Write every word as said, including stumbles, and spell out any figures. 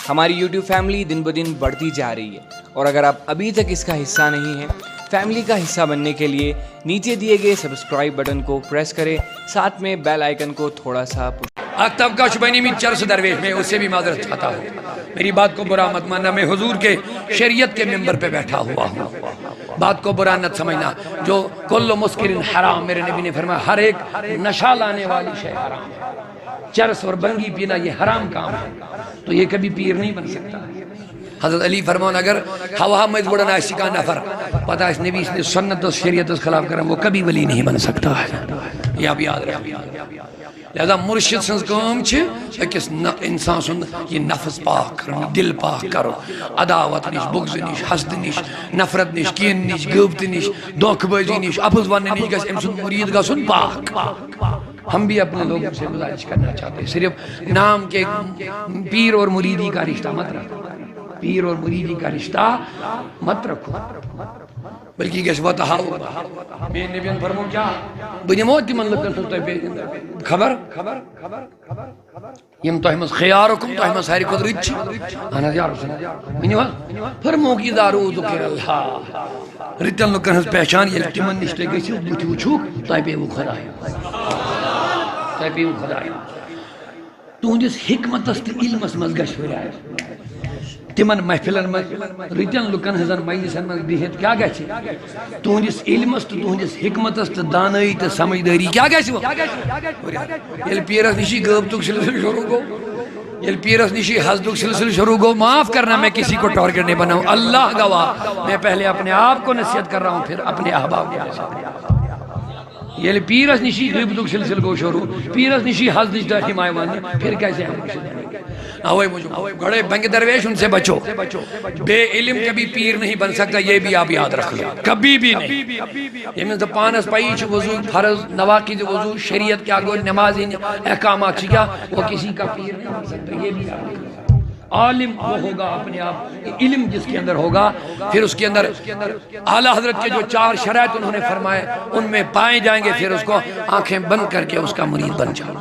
हमारी YouTube family दिन ब दिन बढ़ती जा रही है और अगर आप अभी तक इसका हिस्सा नहीं हैं, फैमिली का हिस्सा बनने के लिए नीचे दिए गए सब्सक्राइब बटन को प्रेस करें, साथ में बेल आइकन को थोड़ा सा पुश। اکھ طبقہ چھُ بنیمٕتۍ چرس درویش، میں اس سے بھی معذرت چاہتا ہوں۔ میری بات کو برا مت ماننا، میں حضور کے شریعت کے ممبر پہ بیٹھا ہوا ہوں۔ بات کو برا نہ سمجھنا، جو کل مسکر حرام، میرے نبی نے فرمایا ہر ایک نشہ لانے والی شے حرام ہے۔ چرس اور بنگی پینا یہ حرام کام ہے، تو یہ کبھی پیر نہیں بن سکتا۔ حضرت علی فرماوان اگر ہوا منٛز وُڑان آسہِ کانٛہہ نفر، پتہٕ آسہِ نبی سٕنٛدِ سنت تہٕ شریعتس خلاف کران، وہ کبھی ولی نہیں بن سکتا ہے۔ یہ آپ یاد رکھیں۔ لہذا مرشد سٕنٛز کٲم چھِ أکِس نہ انسان سُنٛد یہِ نفس پاک کرُن، یہِ دل پاک کرُن، عداوت نِش، بغض نِش، حسد نِش، نفرت نِش، کینہٕ نِش، غیبتہٕ نِش، دھوکہٕ بٲزی نِش، اپُز وننہٕ نِش گژھِ أمۍ سُنٛد مرید گژھُن پاک۔ ہم بھی اپنے لوگوں سے گزارش کرنا چاہتے ہیں، صرف نام کے پیر اور مریدی کا رشتہ مت رکھو، پیر اور مریدی کا رشتہ مت رکھو، بلکہ یہ گژھِ وتہٕ ہاوُن۔ میٛٲنۍ نبیَن فرموو کیٛاہ؟ بہٕ دِمو تِمن لُکن ہٕنٛز تۄہہِ بیٚیہِ خبر، یِم تۄہہِ منٛز خیارکم، تۄہہِ منٛز ساروی کھۄتہٕ رٕتۍ چھِ۔ اہن حظ یا رسول اللہ۔ ؤنِو حظ۔ فرمووُکھ اذا رؤوا ذکر اللہ۔ رٕتٮ۪ن لُکن ہٕنٛز پہچان، ییٚلہِ تِمن نِش تُہۍ گٔژھِو، بٕتھِ وٕچھوُکھ، تۄہہِ پیٚیوٕ خدایہِ۔ تۄہہِ پیٚیوٕ خدایہِ۔ تُہنٛدِس حکمتس تہٕ علمس منٛز گژھِ ہُریار۔ تِمن محفلن منٛز، رٕتٮ۪ن لُکن ہٕنٛزن مجلسن منٛز بِہِتھ کیٛاہ گژھِ؟ تُہنٛدِس علمس تہٕ تُہنٛدِس حکمتس تہٕ دانٲیی تہٕ سمجھدٲری کیٛاہ گژھِ؟ ہُریار۔ ییٚلہِ پیٖرس نِشی غٲبتُک سلسلہٕ شروع گوٚو، ییٚلہِ پیٖرس نِشی حسدُک سلسلہٕ شروع گوٚو، معاف کرنا، میں کسی کو ٹارگٹ نہیں بناؤں، اللہ گواہ، میں پہلے اپنے آپ کو نصیحت کر رہا ہوں، پھر اپنے احباب کو نصیحت۔ ییٚلہِ پیٖرس نِشی غیبتُک سلسلہٕ گوٚو شروع، پیٖرس نِشی حسدٕچ تعلیٖم آیہِ وننہٕ، پھر کیسے ہم مرشد بنیں گے؟ اوے موجود گۄڈے بنگہِ درویش، ان سے بچو۔ بے علم کبھی پیر نہیں بن سکتا، یہ بھی آپ یاد رکھ لو، کبھی بھی نہیں۔ ییٚمِس نہٕ پانس پَیی چھِ وضوٗ فرض، نواقض وضوٗ، شریعت کیا گوٚو، نماز ہٕنٛدۍ احکامات چھِ کیا، وہ کسی کا پیر نہیں بن سکتا، یہ بھی یاد رکھ لو۔ عالم وہ ہوگا اپنے آپ، علم جس کے اندر ہوگا، پھر اس کے اندر اعلیٰ حضرت کے جو چار شرائط انہوں نے فرمائے، ان میں پائے جائیں گے، پھر اس کو آنکھیں بند کر کے اس کا مرید بن جاؤ۔